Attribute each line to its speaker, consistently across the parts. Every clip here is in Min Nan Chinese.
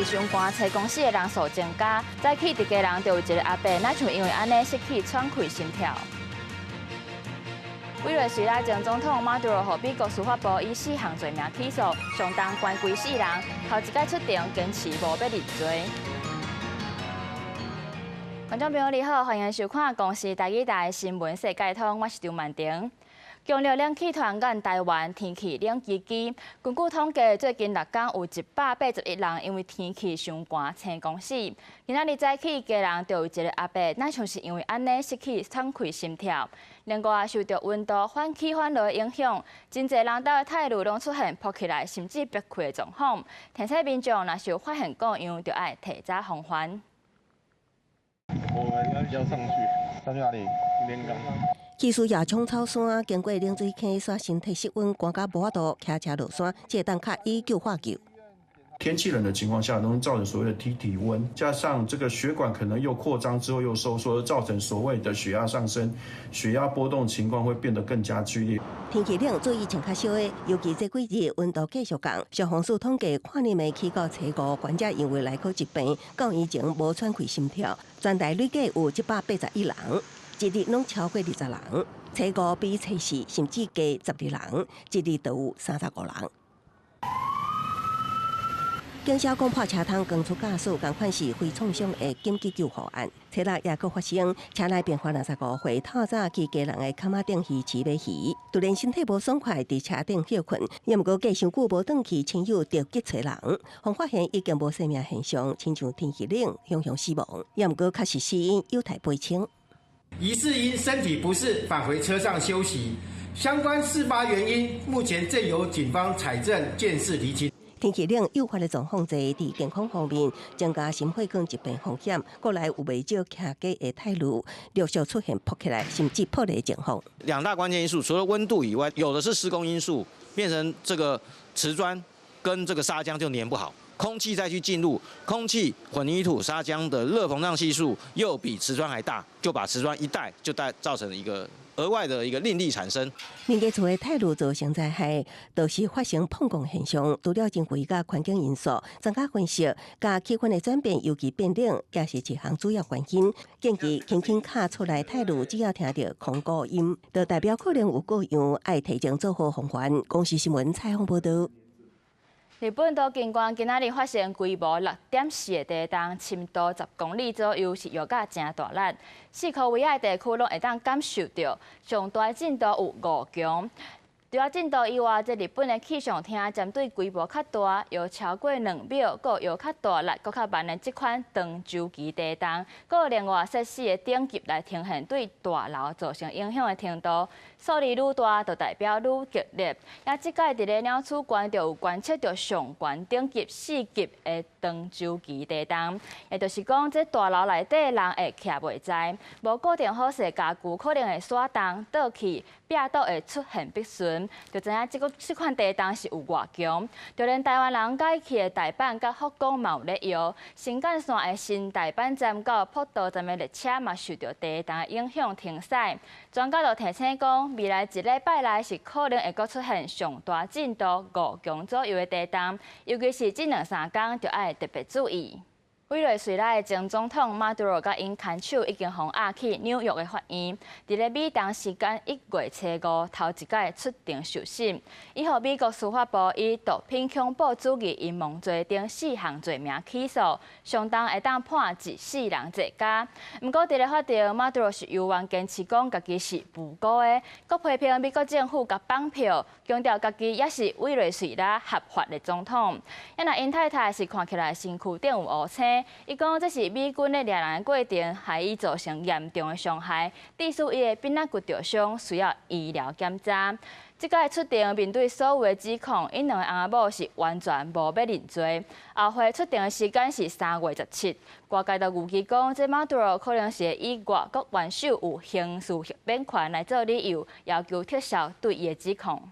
Speaker 1: 傷寒，車公死的人數增加。早起佇基隆就有一个阿伯，若像因為按呢失去喘氣心跳。委內瑞拉前總統馬杜羅予美國司法部以四項罪名起訴，上重關規世人，頭一擺出庭堅持無欲認罪。觀眾朋友你好，歡迎收看公視台語台新聞世界通，我是張曼婷。強烈冷氣團壓台灣，天氣冷吱吱。根據統計，最近6工有181人因為天氣傷寒，青公死。今仔日早起，基隆就有一个阿伯，若像是因為按呢失去喘氣心跳。另外，受著溫度反起反落的影響，真濟人兜的鐵爐攏出現爆起來，甚至爆開的狀況。提醒民眾若是有發現故障，就愛提早防範。
Speaker 2: 我要上去，上去哪裡？連崗。
Speaker 3: 技師也衝草山，經過冷水坑，煞身體失溫，寒甲無法度騎車落山，這當較以救化救。
Speaker 4: 天氣冷的情況下，容易造成所謂的低體溫，加上這個血管可能又擴張之後又收縮，造成所謂的血壓上升，血壓波動情況會變得更加劇烈。
Speaker 3: 天氣冷，注意穿較少的，尤其這幾日溫度繼續降。消防署統計，跨年暝起到初五，患者因為內科疾病，到醫前無喘氣心跳，全台累計有181人。一日攏超過20人，初五比初四甚至加12人，一日就有35人。警消講破車窗扛出駕駛，仝款是非創傷的緊急救護案。初六也閣發生，車內病患65歲，透早去基隆的崁仔頂魚市買魚，突然身體無爽快，佇車頂歇睏，也毋過過傷久無轉去，親友著急揣人，予發現已經無生命現象，親像天氣冷，雄雄死亡，也毋過確實死因有待釐清。
Speaker 5: 疑似因身體不適返回車上休息，相關事發原因目前正由警方採證鑑識釐清。
Speaker 3: 天氣冷誘發的狀況濟，佇健康方面增加心血管疾病風險，過來有袂少騎機的鐵爐陸續出現爆起來，甚至破裂情況。
Speaker 6: 兩大關鍵因素，除了溫度以外，有的是施工因素，變成這個瓷磚跟這個砂漿就粘不好。空氣再去進入，空氣混凝土砂漿的熱膨脹係數又比瓷磚還大，就把瓷磚一帶就帶造成一個額外的一個應力產生。
Speaker 3: 民家厝的鐵爐造成災害，都是發生膨脹現象。除了人為佮環境因素，專家分析，佮氣溫的轉變，尤其變冷，也是一項主要原因。建議輕輕敲厝內鐵爐，只要聽著空鼓音，就代表可能有故障，愛提前做好防範。公視新聞採訪報導。
Speaker 1: 日本都京縣今仔日發生規模6.4的地動，深度10公里左右，是搖甲誠大力。四箍圍仔地區攏會當感受著，上大震度有5強。除了震度以外，這日本的氣象廳針對規模較大、搖超過2秒、閣搖較大力、閣較慢的這款長周期地動，閣有另外設四个等級來呈現對大樓造成影響的程度。數字愈大，就代表愈激烈。也這擺佇咧鳥取縣就有觀測著上懸等級4級的長周期地動，也就是講，這大樓內底人會徛袂在，無固定好勢家具可能會徙動倒去，壁都會出現破損。就知影這個這款地動是有偌強，就連台灣人佮意去的大阪佮福岡嘛有咧搖，新幹線的新大阪站到博多站的列車嘛受著地動影響停駛。專家就提醒講，未來一禮拜內是可能會閣出現上大震度5強左右的地動，尤其是這兩三工就愛特別注意。委內瑞拉的前總統馬杜羅佮𪜶看守已經予押去紐約的法院，佇咧美東時間1月初五頭一擺出庭受審，伊予美國司法部以毒品恐怖主義陰謀罪等四項罪名起訴，上重會當判一世人坐監。毋過佇咧法庭，馬杜羅是猶原堅持講家己是無辜的，閣批評美國政府共綁票，強調家己猶是委內瑞拉合法的總統。啊若𪜶太太是看起來身軀頂有烏青。伊講這是美軍咧掠人的過程，害伊造成嚴重的傷害，致使伊的髕仔骨著傷，需要醫療檢查。這擺出庭面對所有的指控，𪜶兩个翁仔某是完全無欲認罪。後回出庭的時間是3月17。外界就預期講，這馬杜羅可能是會以外國元首有刑事豁免權來做理由，要求撤銷對伊的指控。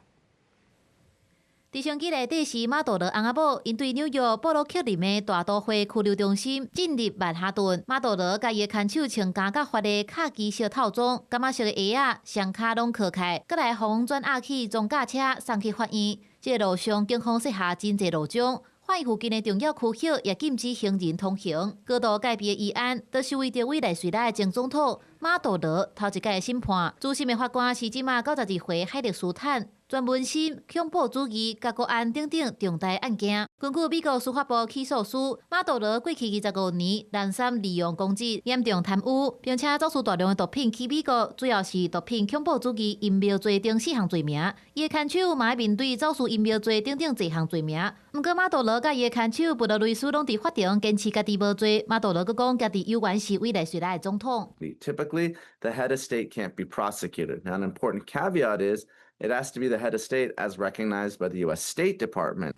Speaker 7: 直升機內底是馬杜羅翁仔某，𪜶對紐約布魯克林的大都會拘留中心進入曼哈頓。馬杜羅佮伊的看守穿加甲髮的卡其色套裝，柑仔色的鞋仔，雙跤攏囥開，閣來予轉押去裝甲車送去法院。這个路上警方設下真濟路障，法院附近的重要區域也禁止行人通行。高度戒備的治安，都是為著委內瑞拉的前總統馬杜羅頭一屆的審判。主審的法官是這馬92歲海力斯坦，專門審恐怖主義、佮國安等等重大案件。根據美國司法部起訴書，馬杜羅過去25年濫贍利用公職，嚴重貪污，並且走私大量的毒品去美國，主要是毒品、恐怖主義、陰謀罪等四項罪名。伊的牽手嘛愛面對走私陰謀罪等等濟項罪名。毋過馬杜羅佮伊的牽手布羅雷斯攏佇法庭堅持家己無罪。馬杜羅閣講家己猶原是委內瑞拉的總統。
Speaker 8: Typically, the head of state can't be prosecuted. Now, an important caveat is it has to be the head of state as recognized by the U.S. State Department.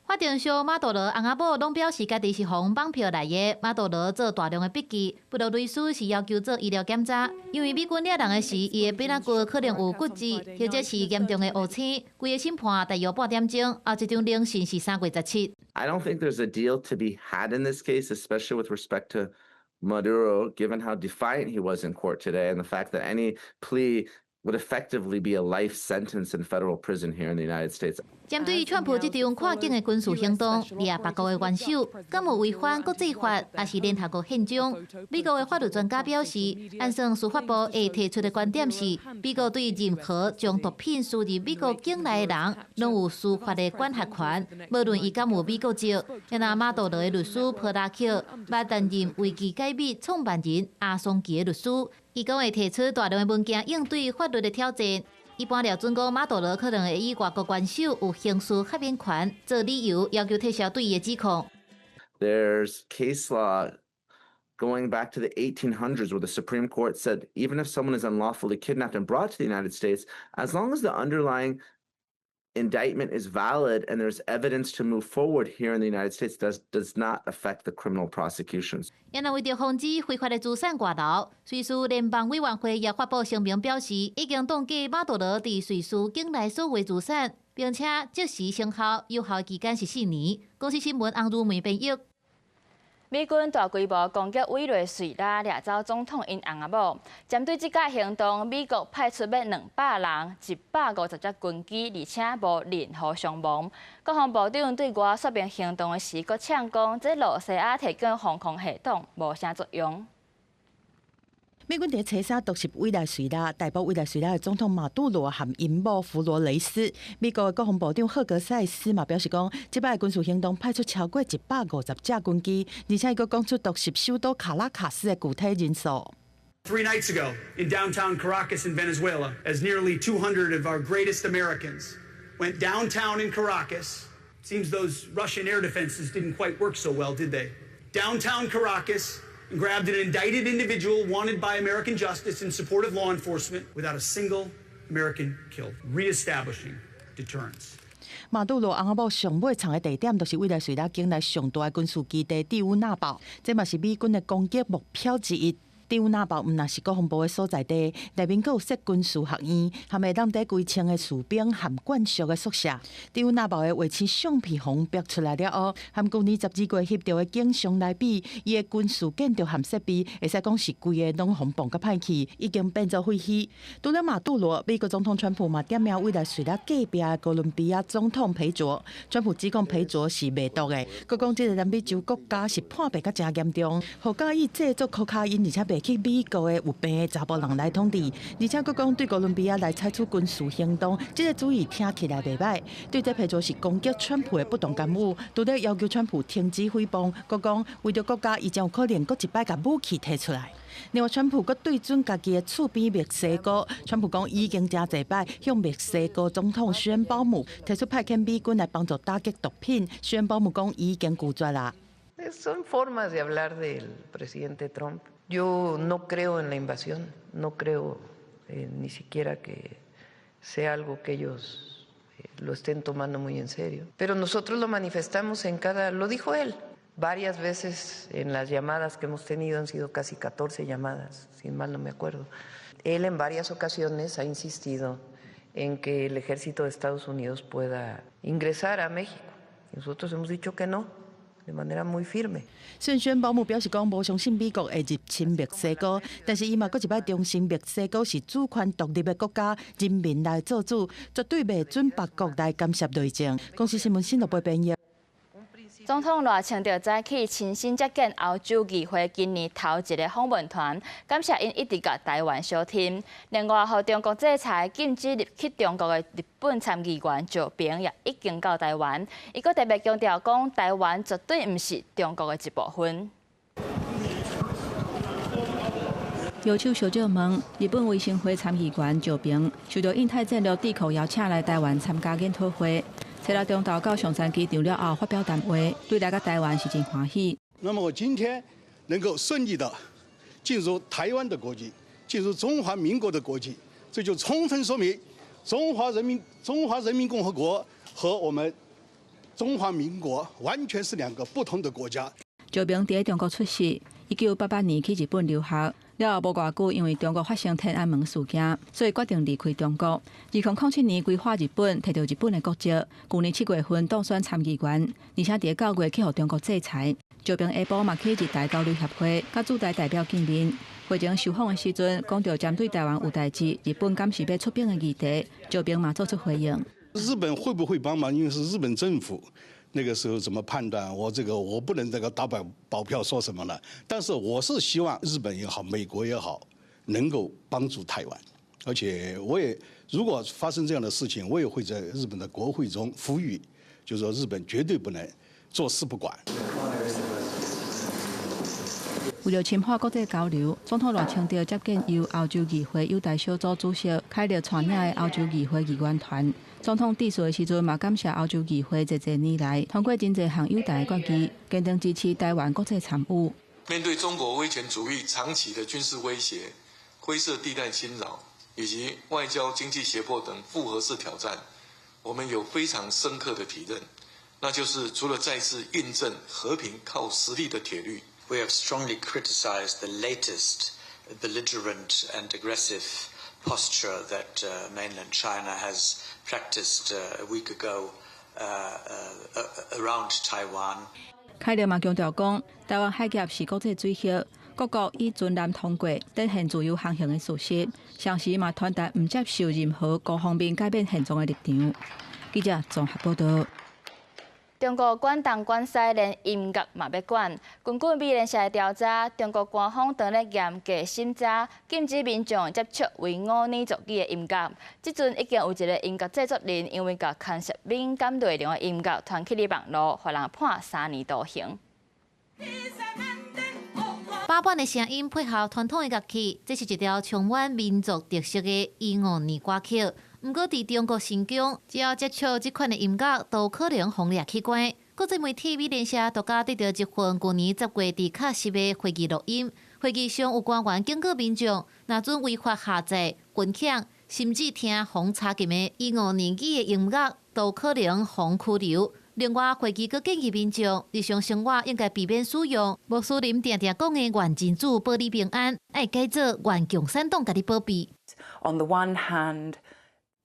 Speaker 7: 法庭上，馬杜羅翁仔某攏表示家己是予人綁票來的。馬杜羅做大量的筆記，布羅雷斯是要求做醫療檢查，因為美軍掠人的時，伊的背仔骨可能有骨折，或者是嚴重的烏青。規個審判大約半點鐘，後一場聆訊是3月17。
Speaker 8: I don't think there's a deal to be had in this case, especially with respect to Maduro, given how defiant he was in court today and the fact that any plea would effectively be a life sentence in federal prison here in the United States.
Speaker 7: 針對川普這場跨境的軍事行動，掠別國的元首，敢有違反國際法，抑是聯合國憲章？美國的法律專家表示，按算司法部會提出的觀點是，美國對任何將毒品輸入美國境內的人，攏有司法的管轄權，無論伊敢有美國籍。若馬杜羅的律師普拉克，捌擔任維基解密創辦人阿桑奇的律師，伊講會提出大量的文件應對法律的挑戰。一般料準講，馬杜羅可能會以外國元首有刑事豁免權做理由，要求撤銷對伊的指控。
Speaker 8: There's case law going back to the 1800s where the Supreme Court said even if someone is unlawfully kidnapped and brought to the United States, as long as the underlying indictment is valid and there's evidence to move forward here in the United States, does not affect the criminal prosecutions.
Speaker 7: 也若為著防止非法的資產外流，瑞士聯邦委員會也發布聲明表示，已經凍結馬杜羅佇瑞士境內所有資產，並且即時生效，有效期間是4年。公視新聞洪如梅編譯。
Speaker 1: 美軍大規模攻擊委內瑞拉，掠走總統𪜶翁仔某。針對這個行動，美國派出欲200人、150隻軍機，而且無任何傷亡。國防部長對外說明行動的時，閣嗆講，這露西亞提供防空系統無啥作用。
Speaker 9: 美軍佇初三突襲委內瑞拉，逮捕委內瑞拉的總統馬杜羅和𪜶某弗羅雷斯。美國的國防部長赫格塞斯嘛表示講，這擺軍事行動派出超過150架軍機，而且伊閣講出突襲首都卡拉卡斯的具體人數。
Speaker 10: Three nights ago, in downtown Caracas in Venezuela, as nearly 200 of our greatest Americans went downtown in Caracas, seems those Russian air defenses didn't quite work so well, did they? Downtown Caracas, and grabbed an indicted individual wanted by American justice in support of law enforcement without a single American killed, reestablishing deterrence.
Speaker 9: 馬杜羅翁仔某上尾藏的地點，就是委內瑞拉境內上大的軍事基地蒂烏納堡，這嘛是美軍的攻擊目標之一。蒂烏納堡毋但是國防部的所在地，內面閣有設軍事學院，含會當佇幾千个士兵和眷屬的宿舍。蒂烏納堡的衛星相片予人爆出來了後，和舊年12月翕著的景象來比，伊的軍事建築和設備，會使講是規个攏予磅甲歹去，已經變做廢墟。除了馬杜羅，美國總統川普嘛點名委內瑞拉隔壁的哥倫比亞總統裴卓，川普指控裴卓是賣毒的，閣講這个南美洲國家是叛變甲誠嚴重，予佮意製作可卡因，而且賣去美國的有病的查埔人來統治，而且閣講對哥倫比亞來採取軍事行動，這個主意聽起來袂䆀。對這裴卓是攻擊川普的不當干預，除了要求川普停止誹謗，閣講為著國家，伊真有可能閣一擺共武器提出來。另外，川普閣對準家己的厝邊墨西哥，川普講已經誠濟擺向墨西哥總統宣保姆提出派遣美軍來幫助打擊毒品，宣保姆講已經拒絕啦。
Speaker 11: Son formas de hablar del presidente Trump. Yo no creo en la invasión, no creo ni siquiera que sea algo que ellos lo estén tomando muy en serio. Pero nosotros lo manifestamos en cada, lo dijo él, varias veces en las llamadas que hemos tenido, han sido casi 14 llamadas, si mal no me acuerdo. Él en varias ocasiones ha insistido en que el ejército de Estados Unidos pueda ingresar a México. Nosotros hemos dicho que no, de manera muy firme。
Speaker 9: 雖然宣保姆表示講無相信美國會入侵墨西哥，但是伊嘛閣一擺重申墨西哥是主權獨立的國家，人民來做主，絕對袂准別國來干涉內政。公視新聞新聞部編譯。
Speaker 1: 總統賴清德早起親身接見歐洲議會今年頭一个訪問團，感謝𪜶一直共台灣相挺。另外，予中國制裁禁止入去中國的日本參議員石平也已經到台灣，伊閣特別強調講，台灣絕對毋是中國的一部分。
Speaker 12: 搖手相借問，日本維新會參議員石平受到印太戰略智庫邀請來台灣參加研討會。初六中晝到松山機場了後，發表談話，對來到台灣是真歡喜。
Speaker 13: 那麼我今天能夠順利的進入台灣的國境，進入中華民國的國境，這就充分說明中華人民共和國和我們中華民國完全是兩個不同的國家。
Speaker 12: 石平佇中國出世，1988年去日本留學。了後無偌久，因為中國發生天安門事件，所以決定離開中國。2007年歸化日本，提到日本的國籍。舊年7月份當選參議員，而且佇9月去予中國制裁。石平下晡嘛去日台交流協會，佮駐台代表見面。會前受訪的時陣，講到針對台灣有代誌，日本敢是欲出兵的議題，石平嘛做出回應。
Speaker 13: 日本會不會幫忙？因為是日本政府。那個時候怎麼判斷？我這個我不能這個打保票說什麼了。但是我是希望日本也好，美國也好，能夠幫助台灣。而且我也如果發生這樣的事情，我也會在日本的國會中呼籲，就是說日本絕對不能坐視不管。
Speaker 12: 為著深化國際交流，總統賴清德接見由歐洲議會友台小組主席凱勒帶領的歐洲議會議員團。總統致辭的時陣嘛，感謝歐洲議會這濟年來通過真濟項友台的決議，堅定支持台灣國際參與。
Speaker 14: 面對中國威權主義長期的軍事威脅、灰色地帶侵擾以及外交、經濟脅迫等複合式挑戰，我們有非常深刻的體認，那就是除了再次印證和平靠實力的鐵律。
Speaker 15: We have strongly criticized the latest belligerent and aggressive posture that mainland China has practiced a week ago around Taiwan.
Speaker 12: 凱勒嘛強調講，台灣海峽是國際水域，各國以軍艦通過，展現自由航行的事實。同時嘛傳達毋接受任何孤方面改變現狀的立場。記者綜合報道。
Speaker 1: 中國管東管西，連音樂嘛欲管。根據美聯社的調查，中國官方當咧嚴格審查，禁止民眾接觸維吾爾族語的音樂。這陣已經有一个音樂製作人，因為共牽涉敏感內容的音樂傳去佇網路，予人判3年徒刑。
Speaker 7: 飽滿的聲音配合傳統的樂器，這是一條充滿民族特色的維吾爾歌曲。毋過，佇中國新疆，只要接觸這款的音樂，都可能予掠去關。國際媒體美聯社獨家得著一份舊年10月佇喀什的會議錄音，會議上有官員警告民眾，若準違法下載、分享，甚至聽予查禁的維吾爾語的音樂，都可能予拘留。另外，會議閣建議民眾日常生活應該避免使用穆斯林定定講的願真主保你平安，愛改做願共產黨共你保庇。
Speaker 16: On the one hand,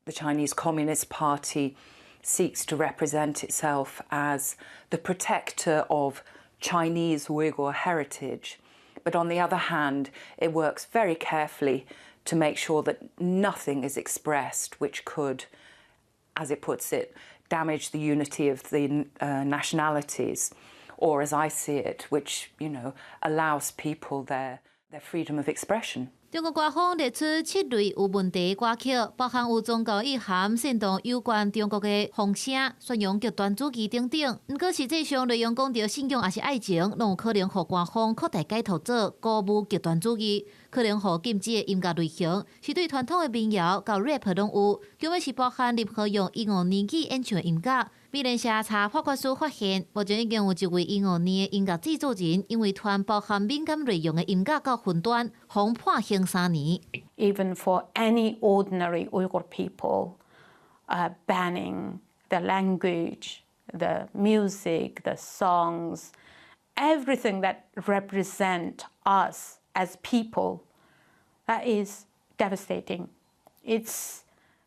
Speaker 16: the Chinese Communist Party seeks to represent itself as the protector of Chinese Uyghur heritage. But on the other hand, it works very carefully to make sure that nothing is expressed which could, as it puts it, damage the unity of the nationalities, or as I see it, which allows people their freedom of expression.
Speaker 7: 中國官方列出七類有問題的歌曲，包含有宗教意涵、煽動有關中國的風聲、宣揚極端主義等等。毋過實際上內容講著信仰抑是愛情，攏有可能予官方擴大解讀做鼓舞極端主義，可能予禁止的音樂類型是對傳統的民謠到 rap 攏有，重要是包含任何用維吾爾語演唱的音樂。美聯社查法決書發現，目前已經有一位維吾爾的音樂製作人，因為傳包含敏感內容的音樂到雲端，予判刑3年。
Speaker 17: Even for any ordinary Uyghur people, banning the language, the music, the songs, everything that represent us as people, that is devastating. It's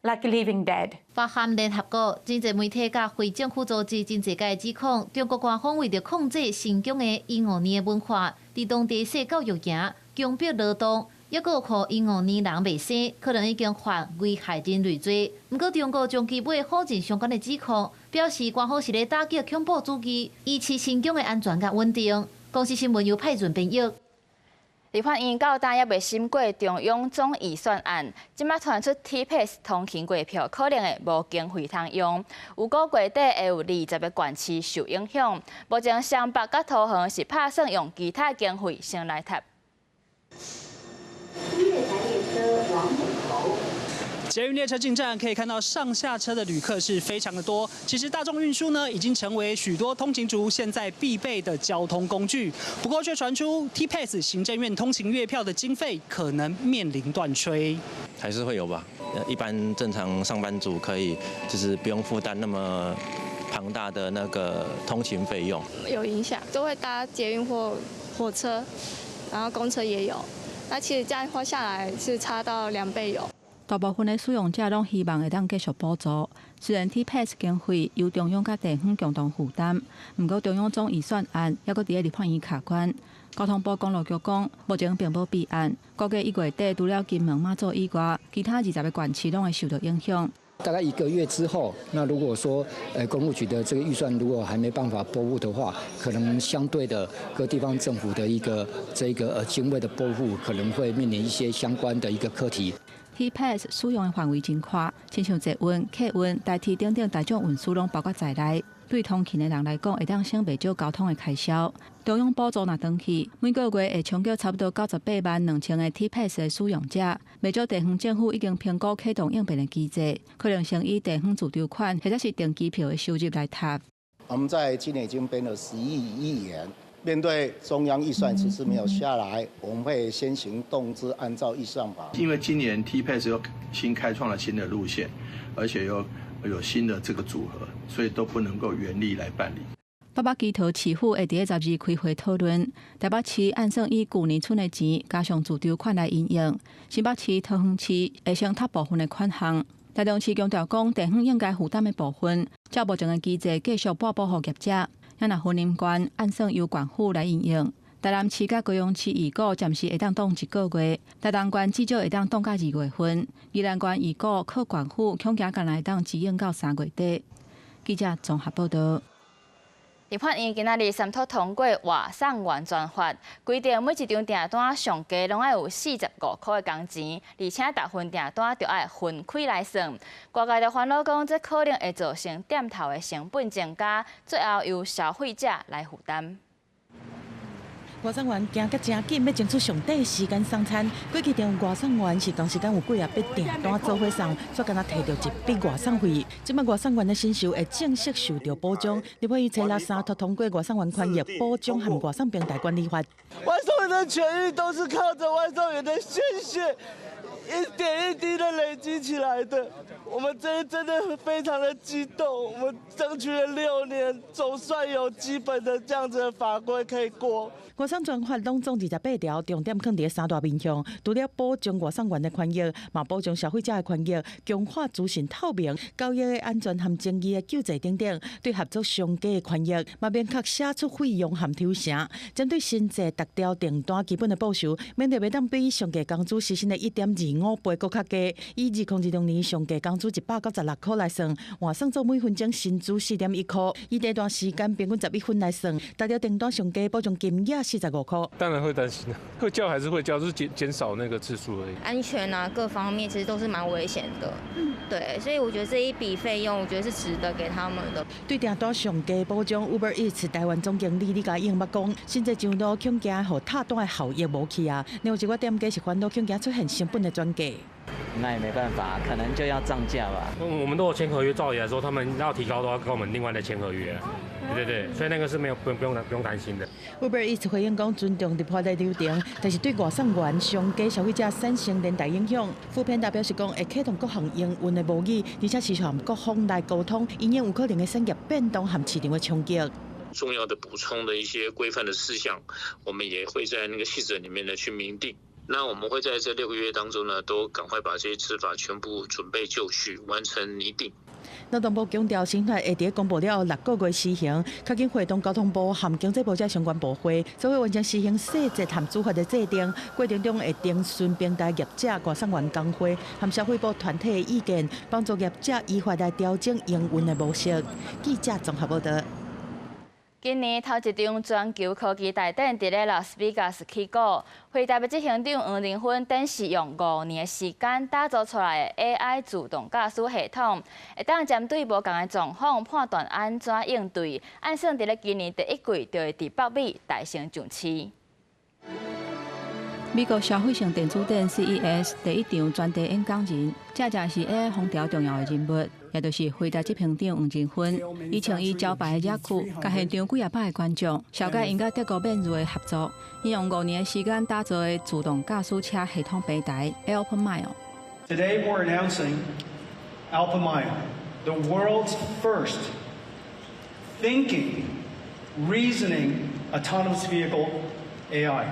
Speaker 17: like living dead.
Speaker 7: 包含聯合國、真濟媒體佮非政府組織真濟擺指控，中國官方為著控制新疆的維吾爾的文化，佇當地設教育營，強迫勞動，抑閣予維吾爾人賣身，可能已經犯危害人類罪。毋過中國長期尾否認相關的指控，表示官方是咧打擊恐怖主義，維持新疆的安全佮穩定。公視新聞由派潤編譯。
Speaker 1: 立法院到今猶未審過中央總預算案，這擺傳出 T-Pass 通勤月票可能會無經費通用，預估月底會有20個縣市受影響。目前雙北佮桃園是拍算用其他經費先來貼。
Speaker 18: 捷運列車進站，可以看到上下車的旅客是非常的多。其實大眾運輸呢，已經成為許多通勤族現在必備的交通工具。不過卻傳出 T-Pass 行政院通勤月票的經費可能面臨斷炊。
Speaker 19: 還是會有吧？一般正常上班族可以就是不用負擔那麼龐大的那個通勤費用。
Speaker 20: 有影響，都會搭捷運或火車，然後公車也有。那其實這樣花下來是差到2倍有。
Speaker 12: 大部分的使用者攏希望會當繼續補助，雖然 T-Pass 經費由中央佮地方共同負擔，毋過中央總預算案猶閣佇咧立法院卡關。交通部公路局講，目前並無備案，估計1月底除了金門、馬祖以外，其他20個縣市攏會受到影響。
Speaker 21: 大概1個月之後，那如果說，公路局的這個預算如果還沒辦法撥付的話，可能相對的各地方政府的一個這個經費的撥付，可能會面臨一些相關的一個課題。
Speaker 12: T-Pass 使用的範圍真寬，親像捷運、客運、台鐵等等大眾運輸攏包括在內。對通勤的人來講，會當省袂少交通的開銷。中央補助若斷去，每個月會衝擊差不多98萬2千個 T-Pass 的使用者。袂少地方政府已經評估啟動應變的機制，可能先以地方自籌款或者是訂機票的收入來貼。
Speaker 22: 我們在今年已經編了11億元。面對中央預算遲遲沒有下來，我們會先行動之，按照預算法。
Speaker 4: 因為今年 T-Pass 又新開創了新的路線，而且又有新的這個組合，所以都不能夠原例來辦理。
Speaker 12: 北北基桃市府會佇咧12開會討論，台北市按算以舊年賰的錢加上自籌款來因應，新北市、桃園市會先貼部分的款項。台中市強調講，地方應該負擔的部分，照目前的機制繼續撥補予業者。若雲林縣按算由縣府來營運，台南市佮高雄市預估暫時會當擋一個月，台東縣至少會當擋到2月份，宜蘭縣預估靠縣府恐驚干焦會當支應到3月底。記者綜合報道。
Speaker 1: 立法院今仔日三讀通過外送員專法，規定每一張訂單上低攏愛有45箍的工錢，而且逐份訂單著愛分開來算。外界就煩惱講，這可能會造成店頭的成本增加，最後由消費者來負擔。
Speaker 9: 外送員行甲誠緊，欲爭取上短時間送餐。過去訂外送員是同時間有幾仔筆訂單做伙送，煞干焦提著一筆外送費。這擺外送員的薪酬會正式受著保障。立法院初六三讀通過外送員權益保障和外送平台管理法。
Speaker 23: 外送員的權益都是靠著外送員的鮮血一點一滴的累積起來的。我們這真的非常的激動，我們爭取了6年，總算有基本的這樣子的法規可以過。
Speaker 9: 外送專法攏總28條，重點放佇三大面向，除了保障外送員的權益，嘛保障消費者的權益，強化資訊透明、交易的安全和爭議的救濟等等，對合作商家的權益，嘛明確寫出費用和抽成。針對新制逐條訂單基本的報酬，免得袂當比上低工資時薪的1.25倍閣較低。以2026年上低工資196箍來算，換算做每分鐘薪資4.1箍。以這段時間平均11分來算，逐條訂單上低保障金額45箍。
Speaker 24: 當然會擔心，會叫還是會叫，就是減少那個次數而已。
Speaker 25: 安全啊，各方面其實都是蠻危險的。對，所以我覺得這一筆費用，我覺得是值得給他們的。
Speaker 9: 對訂單上低保障，Uber Eats 台灣總經理李嘉穎捌講，新制上路恐驚予貼單的效益無去啊。另有一寡店家是煩惱恐驚出現成本的轉嫁。
Speaker 26: 那也沒辦法，可能就要漲價吧。
Speaker 24: 我們都有簽合約，照理來說，他們要提高都要跟我們另外的簽合約。對對對，所以那個是沒有不用擔心的。
Speaker 9: Uber Eats 回應講尊重立法的流程，但是對外送員、商家、消費者產生連帶影響。foodpanda 表示講會啟動各項營運的模擬，而且持續和各方來溝通，因應有可能的產業變動和市場的衝擊。
Speaker 27: 重要的補充的一些規範的事項，我們也會在那個細則裡面呢去明定。那我們會在這6個月當中呢，都趕快把這些子法全部準備就緒，完成擬定。
Speaker 9: 勞動部強調，新法會佇公布了後6個月施行，較緊會同交通部和經濟部這相關部會，做伙完成施行細則和主法的制定過程中，會徵詢平台業者、外送員工會和消費部團體的意見，幫助業者依法來調整營運的模式。記者綜合報道。
Speaker 1: 今年頭一場全球科技大展佇咧拉斯維加斯起鼓，輝達的執行長黃仁勳展示用5年的時間打造出來的 AI 自動駕駛系統，會當針對無仝的狀況判斷按怎應對，按算佇咧今年第一季就會佇北美大聲上市。
Speaker 12: 美國消費性電子展 CES 第一場專題演講人，正正是 AI 風潮重要的人物，也就是輝達執行長黃仁勳。伊穿伊招牌的熱褲，共現場幾仔百个觀眾，紹介𪜶佮德國面睿的合作，𪜶用5年的時間打造的自動駕駛車系統平台 Alpamayo。
Speaker 2: Today we're announcing Alpamayo, the world's first thinking, reasoning autonomous vehicle AI.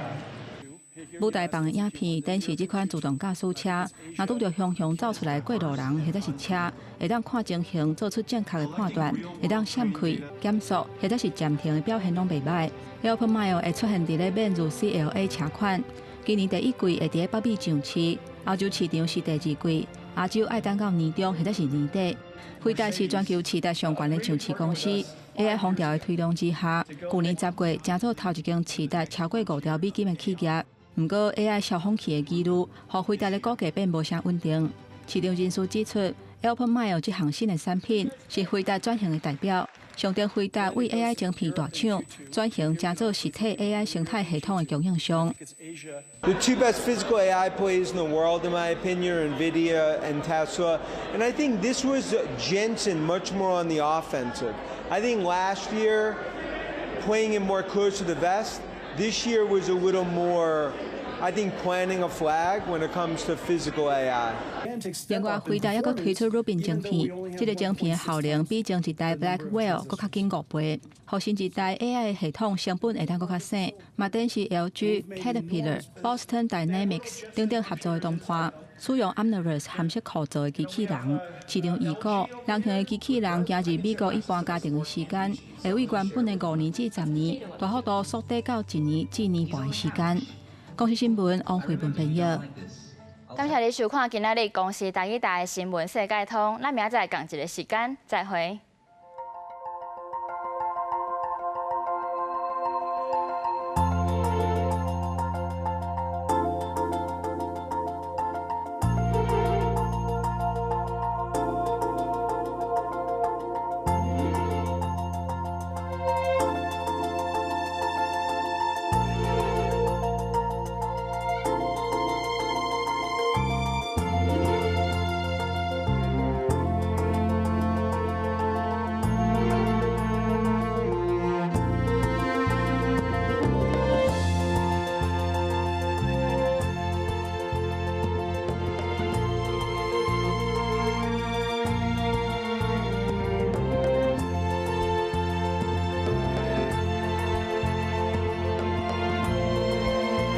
Speaker 12: 舞台放的影片展示這款自動駕駛車，若拄著雄雄走出來過路人或者是車，會當看情形做出正確的判斷，會當閃開、減速或者是暫停的表現攏袂䆀。Alpamayo 會出現佇咧面睿 CLA 車款，今年第一季會佇咧北美上市，歐洲市場是第二季，亞洲愛等到年中或者是年底。輝達是全球市值上懸的上市公司，AI 風潮的推動之下，舊年10月成做頭一間市值超過5兆美金的企業。毋過 AI 燒風氣的疑慮，予輝達的股價變無啥穩定。市場人士指出，Alpamayo 這項新的產品是輝達轉型的代表，象徵輝達為 AI 晶片大廠轉型成做實體 AI 生態系統的供應商。
Speaker 3: The two best physical AI players in the world, in my opinion, are NVIDIA and Tesla. And I think this was Jensen much more on the offensive. I think last year, playing it more close to the vest. This year was a little more, I think, planting a flag when it comes to physical AI.
Speaker 12: 另外，輝達猶閣推出 Rubin 晶片，這个晶片的效能比前一代 Blackwell 閣較緊5倍，予新一代 AI 系統成本會當閣較省。嘛展示 LG、Caterpillar、Boston Dynamics 等等合作的談判，使用 Omniverse 函式庫做的機器人。市場預估，人形的機器人行入美國一般家庭的時間，會為原本的5年至10年，大幅度縮短到1年至1年半的時間。公視新聞王慧文編譯。
Speaker 1: 感謝你收看今仔日公視台語台的新聞世界通，咱明仔載仝一个時間再會。